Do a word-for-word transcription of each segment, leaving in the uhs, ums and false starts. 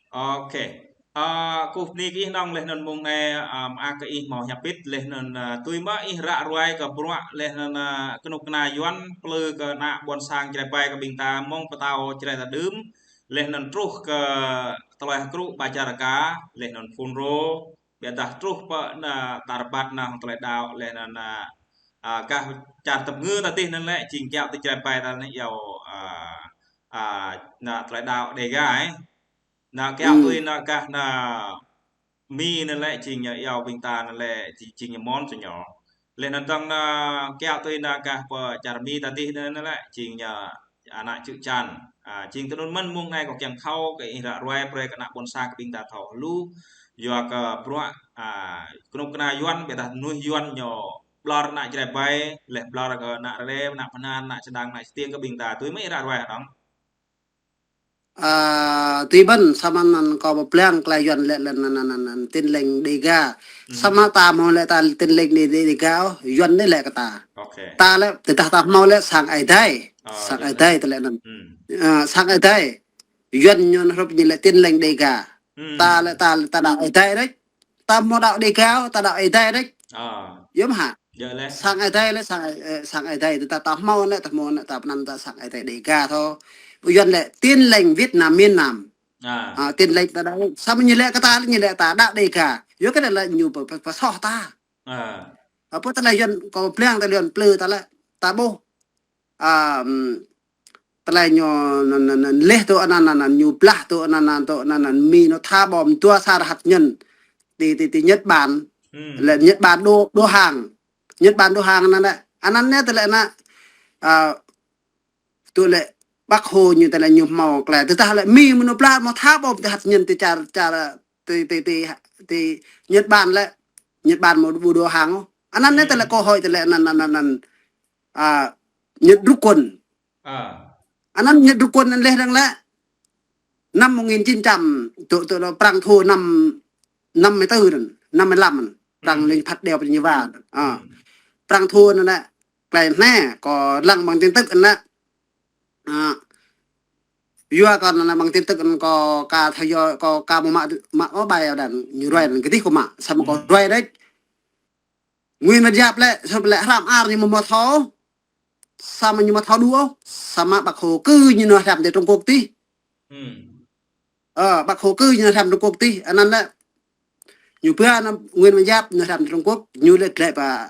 Ok. Ơ, kơkuh bơni kơ ih nong laih anŭn mông anai, ơ, mơak kơ ih hmâo hiăp pit laih anŭn, ơ, tui mơ̆ ih ră ruai kơ bruă laih anŭn, ơ, kơnuk kơna Yuan plư kơ ană ƀôn sang Jrai ƀai kơ ƀing ta mơ̆ng pơtao Jrai ta đưm laih anŭn truh kơ tơlơi hơkrŭ Bajaraka laih anŭn Phunro, ƀiădah truh pơ ană tar ƀat ană tơlơi đaŏ laih anŭn, ơ, ơ, gah čar tơpơngư ta tih anŭn lĕ jing kiaŏ tui Jrai ƀai ta anai yơh, ơ, ơ, ană tơlơi đaŏ Đêga, ơ. Ană kiaŏ tui ană gah ană Mi anŭn lĕ jing ñu yơh ƀing ta anŭn lĕ jing, jing ñu Mon sơño. Laih anŭn tơdang ană kiaŏ tui ană gah pơ čar Mi ta tih anŭn, anŭn lĕ jing ñu ană čư̆ čan. Ơ, jing tui anŭn mơ̆n mông anai kâo kiăng thâo kơ ih ră ruai brơi kơ ană ƀôn sang kơ ƀing ta thâo lu. Yua kơ bruă, ơ, kơnuk kơna Yuan ƀiădah mơnuih Yuan ñu ƀlŏr ană Jrai ƀai, laih ƀlŏr kơ ană Rơđê, ană Bơhnan, ană Čơdang, ană Čơtiêng kơ ƀing ta. Tui mơ̆ ih ră ruai hă nong? Ơ, tui ƀăn samơ̆ anŭn kâo pơblang tơlơi Yuan lĕ lĕ anŭn, anŭn, anŭn, anŭn, Tin Lành Đêga. Samơ̆ ta hmâo lĕ ta Tin Lành Đê, Đê, Đêga ôh, Yuan anai lĕ kơ ta. Ok. Ta lĕ, tơdah ta hmâo lĕ sang Ơi Adai. Ơ, sang Ơi Adai ta lĕ anŭn. Ơ, sang Ơi Adai. Yuan ñu anŭn hrup ñu lĕ Tin Lành Đêga. Ta lĕ ta, ta đaŏ Ơi Adai đôč. Ta hmâo đaŏ Đêga ôh, ta đaŏ Ơi Adai đôč. Ơ. Yơh mơ̆ hă? Yơh lĕ. Sang Ơi Adai lĕ, sang, ơ, sang Ơi Adai ta, ta hmâo anai, ta hmâo anai, ta pơanăn ta sang Ơi Adai Đêga thâo. Yuan lĕ Tin Lành Việt Nam miền Nam. Ơ. Ơ, Tin Lành ta đaŏ. Samơ̆ ñu lĕ kơ ta, ñu lĕ ta đaŏ Đêga. Yua kơ anai lĕ ñu pơ, pơ, pơsoh ta. Ơ. Ơ, pơ tơlơi Yuan kâo pơblang tơlơi Yuan plư ta lĕ, ta ƀuh. Ơ, ưm, tơlơi ñu anŭn, anŭn, anŭn, laih tŭ anŭn, anŭn, anŭn, ñu blah tŭ anŭn, anŭn, tŭ anŭn, anŭn, Mi ñu tha bom dua sa rơhat ñen. Ti, ti, ti Nhật Bản. Lĕ Nhật Bản đầu, đầu hàng. Nhật Bản đầu hàng anŭn lĕ. Anŭn anai tơlơi anŭn, ơ, tŭ lĕ Bác Hồ ñu tơlơi ñu hmâo tơlơi. Tơdah lĕ Mi mơ̆ ñu blah hmâo tha bom ti rơhat ñen ti čar, čar, ti, ti, ti, ti Nhật Bản lĕ. Nhật Bản mơ̆ ƀu đầu hàng ôh. Anŭn anai tơlơi kơ hơi tơlơi anŭn, anŭn, anŭn, anŭn. Ơ, Nhật rút quân. Ơ. Anŭn Nhật rút quân anŭn laih dơ̆ng lĕ. Năm một nghìn chín trăm, tŭ, tŭ, tŭ, Prăng thua năm, năm mươi tư anŭn, năm mươi lăm anŭn. Prăng lĕ phat đeo pơ Geneva. Ơ. Prăng thua anŭn lĕ. Tơlơi anai, kâo lăng bằng tin tức anŭn lĕ. Ơ. Yua kơ anŭn lĕ bằng tin tức anŭn kâo ka theo dõi, kâo ka mơ̆ mă, mă ôh ƀai anŭn, ñu ruai anŭn kơ tih kâo mă, samơ̆ kâo ruai đôč. Nguyễn Văn Giáp lĕ, sơ̆p lĕ hrăm ar ñu mơ̆ mơ̆ thâo. Samơ̆ ñu mơ̆ thâo đu ôh. Samơ̆ Bác Hồ kơ ñu nao hrăm ti Trung Quốc tih. Ơ, Bác Hồ kơ ñu nao hrăm Trung Quốc tih. Anŭn lĕ. Ñu pơ anŭn Nguyễn Văn Giáp ñu nao hrăm ti Trung Quốc. Ñu lĕ glĕ pơ,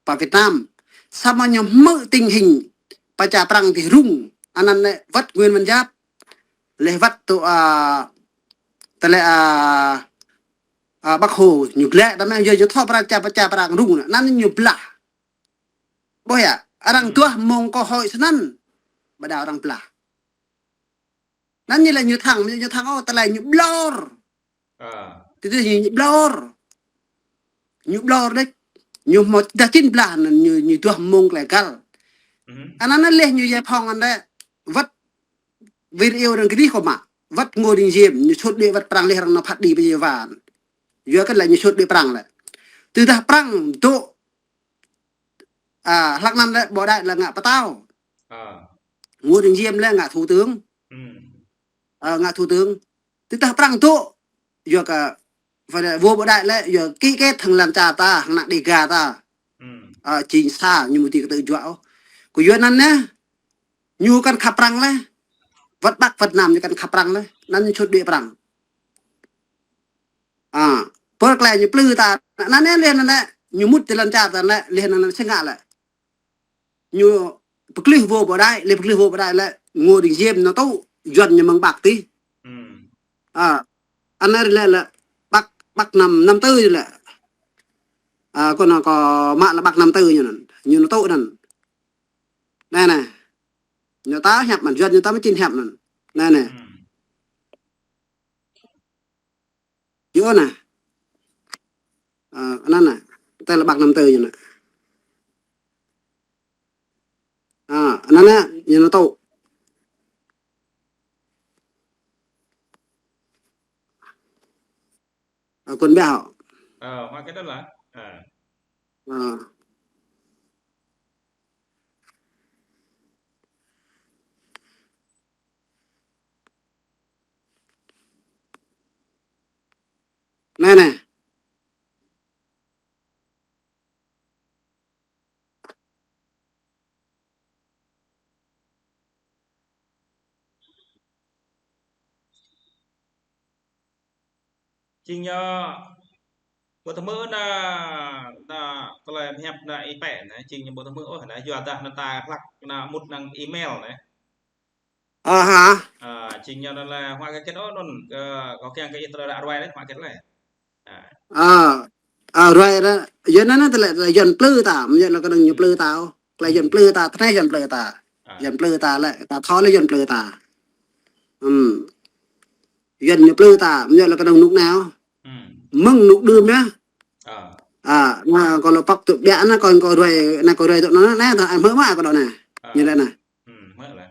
pơ Việt Nam. Samơ̆ ñu hmư̆ tình hình pơ čar Prăng tih rŭng. Anŭn lĕ wơ̆t Nguyễn Văn Giáp. Laih wơ̆t tŭ, ơ, tơlơi, ơ, ơ, Bác Hồ ñu glĕ đăm anai yua ñu thâo pơ čar, pơ čar Prăng rŭng anŭn. Anŭn ñu blah. Ƀuh yơh, arăng duah mơ̆ng kơ hơi snăn. Ƀiădah arăng blah. Anŭn ñu lĕ ñu thăng, ñu thăng ôh, tơlơi ñu ƀlŏr. Ơ. Tơlơi ñu ƀlŏr. Ñu ƀlŏr đôč. Ñu hmâo dah čin blah anŭn ñu, ñu duah mơ̆ng tơlơi găl. Anŭn anai laih ñu giải phóng anŭn lĕ. Wơ̆t video arăng kơ tih kâo mă. Wơ̆t Ngô Đình Diệm, ñu sut đuaĭ wơ̆t Prăng laih arăng nao phat đĭ pơ Yêvan. Yua kơ lĕ ñu sut đuaĭ Prăng lĕ. Tơdah Prăng dŏ, ơ, hlăk anŭn lĕ Bảo Đại lĕ ngă pơtao. Ơ. Ngô Đình Diệm lĕ ngă thủ tướng. Ơ, ngă thủ tướng. Tơdah Prăng dŏ, yua kơ, phải là vua Bảo Đại lĕ, yua ký kết hăng lăn čar ta, hăng ană Đêga ta. Ơ, jing sa, ñu mơ̆ ti kơ tơjuă ôh. Kơ yua anŭn anai, ñu kăn khăp Prăng lĕ. Wơ̆t Bắc, wơ̆t Nam ñu kăn khăp Prăng lĕ. Anŭn ñu sut đuaĭ Prăng. Ơ, pơ tơlơi ñu plư ta, anŭn anai laih anŭn anai, ñu mŭt ti lăn čar ta anai, laih anŭn anai sĭt ngă lĕ. Ñu pơklih vô Bảo Đại, laih pơklih vô Bảo Đại lĕ, Ngô Đình Diệm nao tŭ, Yuan ñu mơ̆ng Bắc tih. Ơ, anai lĕ lĕ, Bắc, Bắc năm, năm tư lĕ. Ơ, kâo nao kâo mă lĕ Bắc năm tư ñu anŭn, ñu nao tŭ anŭn. Anai anai. Ñu ta hiăp mơ̆n, Yuan ñu ta mơ̆ čin hiăp anŭn. Anai anai. Yua anai. Ơ, anŭn anai. Tơlơi Bắc năm tư ñu anai. Ơ, anŭn anai, ñu nao tŭ. Ơ, kơ ƀiă hŏ. Ơ, hoa cái đó là. Ơ. Ơ. Anai, anai. Jing ñu ƀu thâo hmư̆ anai, anai, tơlơi hiăp anai ih pĕ anai, jing ñu ƀu thâo hmư̆ ôh anai, yua dah anai ta hlak anai mŭt amăng email anai. Ơ hă. Ơ, jing ñu anai lĕ hmâo kơ kĕt ôh anŭn, kơ, kâo kiăng kơ ih tơlơi ră ruai lĕ, hmâo kĕt lĕ. Ơ. Ơ, ơ, ruai lĕ, yua anŭn anai tơlơi, tơlơi Yuan plư ta, mơ̆ yua lĕ kơnơ̆ng ñu plư ta ôh. Tơlơi Yuan plư ta, tơlơi Yuan plư ta. Ơ. Yuan plư ta lĕ, ta thâo lĕ Yuan plư ta. Ừm. Yuan ñu plư ta, mơ̆ yua lĕ kơnơ̆ng nuk nao. Ừm. Mơ̆ng nuk đưm anai. Ơ. Ơ, anai kâo lŏ pŏk tŭ ƀiă anai, kâo, kâo ruai, anai kâo ruai tŭ anŭn anai, anai, tơdah ai hmư̆ mơ̆ kâo đŏk anai. Ơ. Ñu lĕ anai. Ừm, hmư̆ lĕ.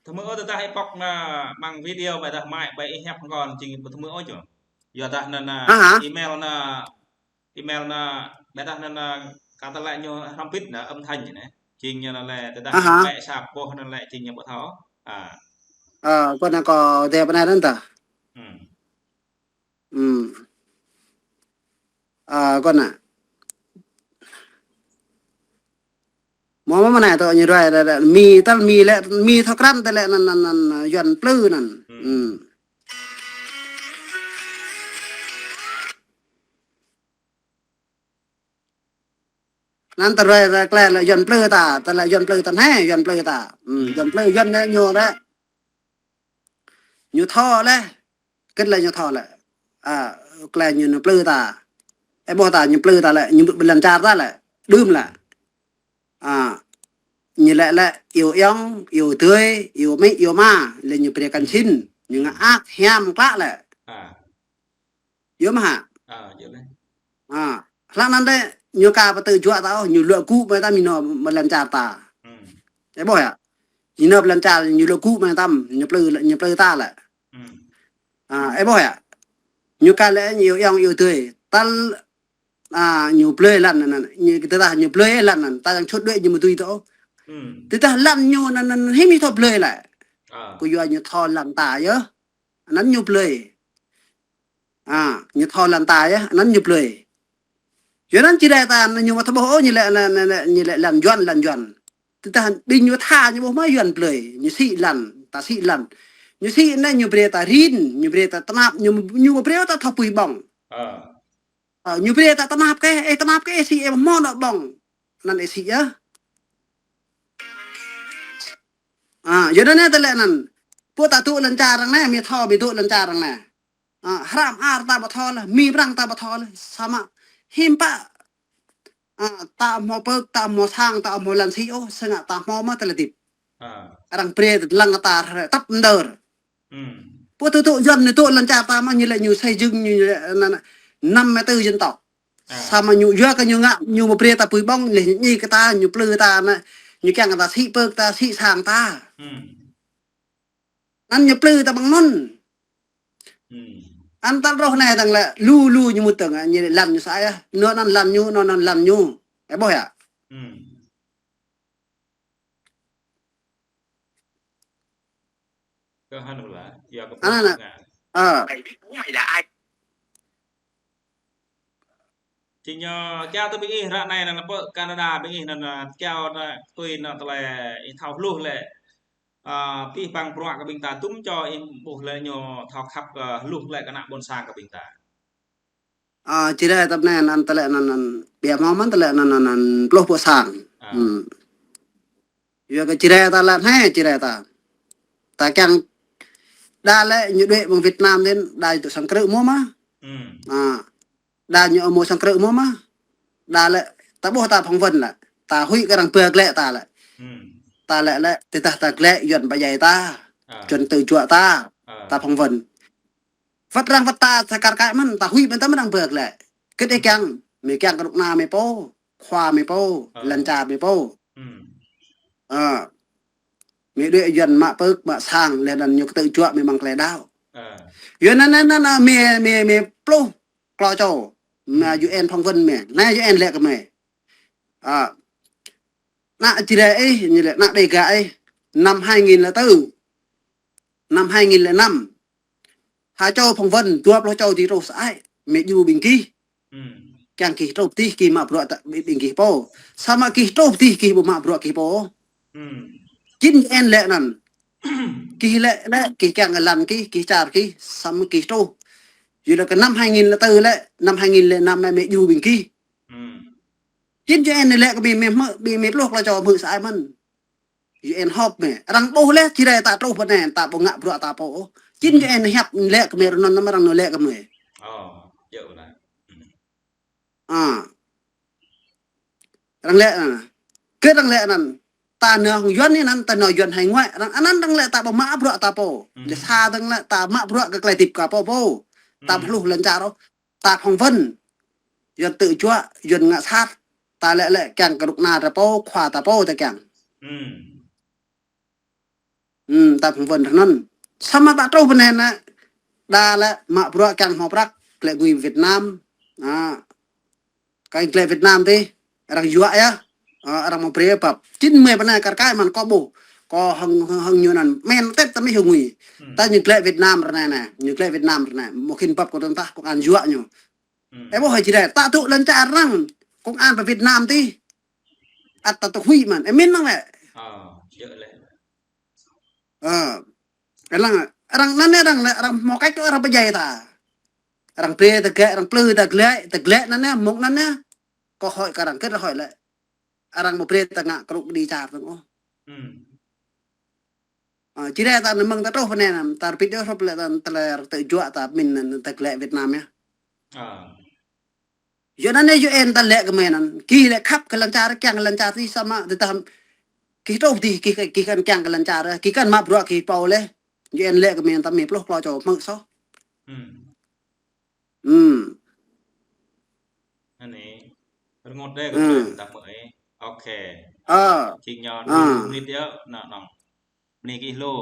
Thâo hmư̆ ôh tơdah ih pŏk anai amăng video ƀôdah mai ƀơi ih hiăp kơ jing ƀu thâo hmư̆ ôh čô. Yua dah anŭn anai, ơ hă, email anai, email anai, ƀôdah anŭn anai, kơ tơlơi ñu hrŏm bit anai, âm thanh anai. Jing ñu anai lĕ tơdah ơ hă, ih pĕ sa boh anai lĕ jing ñu ƀu thâo. Ơ. Ơ, kâo anai kâo dep anai anŭn tah. Ừm. Ừm. Ơ, kâo anai. Mơ̆, mơ̆, mơ̆ anai tơ ñu ruai, ruai, ruai, Mi tal Mi lĕ, Mi thâo krăn tơ lĕ anŭn, anŭn, anŭn, Yuan plư anŭn. Ừm. Ừm. Anŭn tơ ruai, ruai tơlơi lĕ Yuan plư ta, tơlơi Yuan plư ta anai, Yuan plư ta. Ừm, ừm. Yuan plư, Yuan lĕ ñu lĕ. Ñu thâo lĕ. Kĕt lĕ ñu thâo lĕ. Ơ, tơlơi ñu, ñu plư ta. Ơ, ƀuh ta ñu plư ta lĕ, ñu ƀu lăn čar ta lĕ. Đưm lĕ. Ơ, ñu lĕ lĕ, iâu ayŏng, iâu adơi, iâu amĭ, iâu ama, lĕ ñu brơi kăn sĭn, ñu ngă ăt, hiam klă lĕ. Ơ. Yơh mơ̆ hă? Ơ, yơh lĕ. Ơ, hlak anŭn lĕ, ñu ka pơtơjuă ta ôh, ñu luă gŭ mơ̆ ta mơ̆ ñu nao mơ̆ lăn čar ta. Ừm. Ơ, ƀuh yơh. Ñu nao mơ̆ lăn čar, ñu luă gŭ mơ̆ ta, ñu plư, ñu plư ta lĕ. Ừm. Ơ, ơ, ƀuh yơh. Ñu ka lĕ ñu iâu ayŏng iâu adơi. Tal, ơ, ñu blơi lăn anŭn, ñu, tơdah ñu blơi lăn anŭn, ta yang čut đuaĭ ñu mơ̆ tui tơ ôh. Ừm. Tơdah lăn ñu anŭn, anŭn, anŭn, hiư̆m ñu thâo blơi lĕ. Ơ. Kơ yua ñu thâo lăn ta yơh. Anŭn ñu blơi. Ơ, ñu thâo lăn ta yơh, anŭn ñu blơi. Yua anŭn či rai ta, ñu mă tơƀuh ôh, ñu lĕ, lĕ, lĕ, lĕ, ñu lĕ lăn Yuan, lăn Yuan. Tơdah ƀing ñu tha ñu ƀuh mơ̆ Yuan blơi, ñu sĭ lăn, ta sĭ lăn. Ñu sĭ anai ñu brơi ta rin, ñu brơi ta tơnap, ñu, ñu brơi ta thâo apui ƀơ̆ng. Ơ. Ơ, ñu brơi ta tơnap kơ, ơ, tơnap kơ, ơ, sĭ, ơ, mơ̆ nao ƀơ̆ng. Anŭn ơ sĭ yơh. Ơ, yua anŭn anai tơlơi anŭn. Pô ta dŏ lăn čar arăng anai, Mi thâo Mi dŏ lăn čar arăng anai. Ơ, hrăm ar ta ƀu thâo lĕ, Mi prăng ta ƀu thâo lĕ, samơ̆ hiư̆m pă. Ơ, ta hmâo pơk, ta hmâo sang, ta hmâo lăn sĭ ôh, sĭt ngă ta hmâo mă tơlơi hơdip. Ơ. Arăng brơi lăng ta tăp mơdơr. Ừm. Pô tơ dŏ Yuan ñu dŏ lăn čar ta mă ñu lĕ ñu xây dựng ñu lĕ anŭn, anŭn, năm mươi tư dân tộc. Ơ. Samơ̆ ñu yua kơ ñu ngă, ñu mă brơi ta apui ƀơ̆ng, lĕ ñu ñi kơ ta, ñu plư ta anai, ñu kiăng kơ ta sĭ pơk ta, sĭ sang ta. Ừm. Anŭn ñu plư ta ƀơ̆ng anŭn. Ừm. Anŭn tal rŏh anai tơdang lĕ lu lu ñu mŭt tơdang, ñu lăn ñu sa yơh. Anŭn anŭn lăn ñu, anŭn anŭn lăn ñu. Ơ ƀuh yơh. Ừm. Kơ hăn hula, yua kơ anŭn anŭn. Ơ. Mày biết bố mày là ai? Či ñu kiaŏ tơ ƀing ih ră anai anŭn pơ Canada ƀing ih anŭn kiaŏ anŭn tui anŭn tơlơi ih thâo hluh lĕ. Ơ, pih păng bruă kơ ƀing ta tum čô ih ƀuh lĕ ñu thâo khăp kơ hluh lĕ kơ ană ƀôn sang kơ ƀing ta. Ơ, či rai tơpă anai anŭn tơlơi anŭn anŭn biă mơ̆n tơlơi anŭn anŭn anŭn pluh pơ sang. Ơ. Hm. Yua kơ či rai ta lĕ anai či rai ta. Ta kiăng đa lĕ ñu đuaĭ ƀơi Việt Nam anŭn đa tŭ sang krư̆ mơ̆ mă. Hm. Ơ. Đa ñu mơ̆ sang krư̆ mơ̆ mă. Đa lĕ ta ƀuh ta phỏng vấn lĕ. Ta huĭ kơ arăng bơ glaĭ ta lĕ. Hm. Ta lĕ lĕ tơdah ta glaĭ Yuan pơdjai ta. Ơ. Yuan tơjuă ta. Ơ. Ta phỏng vấn. Wơ̆t arăng wơ̆t ta sa kar kaĭ mơ̆n, ta huĭ mơ̆n ta mơ̆n arăng bơ glaĭ. Kơ đe kiăng, mĕ kiăng kơ rŭk na mĕ pô, khua mĕ pô, ơ, lăn čar mĕ pô. Hm. Ơ. Mĕ đuaĭ Yuan mă pơk, mă sang, lĕ anŭn ñu kơ tơjuă mĕ mơ̆ng tơlơi đaŏ. Ơ. Yuan anŭn anŭn anŭn mĕ, mĕ, mĕ pluh klâo čô. Mă, hm, U N phỏng vấn mĕ. Anai U N lĕ kơ mĕ. Ơ. Ană Jrai ih, ñu lĕ ană Đêga ih. Năm hai nghìn lẻ tư. Năm hai nghìn lẻ năm. Ha čô phỏng vấn, dua pluh čô či truh sơai, mĕ djru ƀing gih. Kiăng gih truh dih, gih mă bruă ta ƀing gih pô. Samơ̆ gih truh dih, gih ƀu mă bruă gih pô. Jing Yuan lĕ anŭn. Gih lĕ, lĕ, gih kiăng lăn gih, gih čar gih, samơ̆ gih truh. Yua lĕ kơ năm hai nghìn lẻ tư lĕ, năm hai nghìn lẻ năm lĕ mĕ djru ƀing gih. Jing Yuan lĕ kơ mĕ, mĕ hmư̆, mĕ, mĕ pluh klâo čô hmư̆ sơai mơ̆n. Yuan họp mĕ. Arăng ƀuh lĕ, či rai ta truh pơ anai, ta ƀu ngă bruă ta pô. Jing Yuan hiăp lĕ kơ mĕ rơnŭn năm arăng nao lĕ kơ mĕ. Ơ, djơ̆ ƀu anai. A. Arăng lĕ anŭn. Kơ arăng lĕ anŭn. Ta nao hăng Yuan anŭn, ta nao Yuan hải ngoại. Arăng, anŭn arăng lĕ ta ƀu mă bruă ta pô. Lĕ sa arăng lĕ ta mă bruă kơ tơlơi hơdip kơ pô pô. Ta ƀu hluh lŏn čar ôh. Ta phỏng vấn. Yuan tơ̆ juă, Yuan ngă sat. Ta lĕ lĕ kiăng kơ rŭk na ta pô, khua ta pô ta kiăng. Ưm, ta phỏng vấn rơnŭn. Samơ̆ ta truh pơ anai nă, đa lĕ mă bruă kiăng hmâo prăk, glaĭ ngui Việt Nam. A. Kơ glaĭ Việt Nam tih, arăng juă yơh. A, arăng mă brơi pap. Jing mơi pơ anai kar kaĭ mơ̆n kâo ƀuh. Kâo hăng, hăng, hăng ñu anŭn, mĕn tĕt tơmih hăng ngui. Ta ñu glaĭ Việt Nam rơnai nă, ñu glaĭ Việt Nam rơnai. Mơ̆ khĭn pap kơ tơ̆ng tah công an juă ñu. Ơ, ƀuh hă či rai, ta tŭ lŏn čar arăng, công an pơ Việt Nam tih. Ăt ta tŭ huĭ mơ̆n, ơ, mĕn năng lĕ. Ơ. Arăng, arăng anŭn arăng, arăng hmâo cách arăng pơdjai ta. Arăng brơi ta glaĭ, arăng plư ta glaĭ, ta glaĭ anŭn, mơ̆ng anŭn. Kơ hơi kơ arăng, kơ hơi lĕ. Arăng mă brơi ta ngă kơnuk kơđi čar tơ̆ng ôh. Či rai ta nao mơ̆ng ta truh pơ anai nă, ta rơbit yơh hrup lĕ ta, ta lĕ tơ̆ juă ta min ta glaĭ Việt Nam yơh. Yua anŭn Yuan ta lĕ kơ mĕ anŭn. Gih lĕ khăp kơ lŏn čar, kiăng kơ lŏn čar tih samơ̆ tơdah gih truh dih, gih, gih kăn kiăng kơ lŏn čar, gih kăn mă bruă gih pô lĕ. Yuan lĕ kơ mĕ ta mĕ pluh klâo čô hmư̆ soh. Ưm. Anai, rơngot dêh kơ ta hmư̆ ih. Ôkê. Ơ. Jing ñu dua pluh mơnit yơh, nă nong. Bơni kơ ih lu.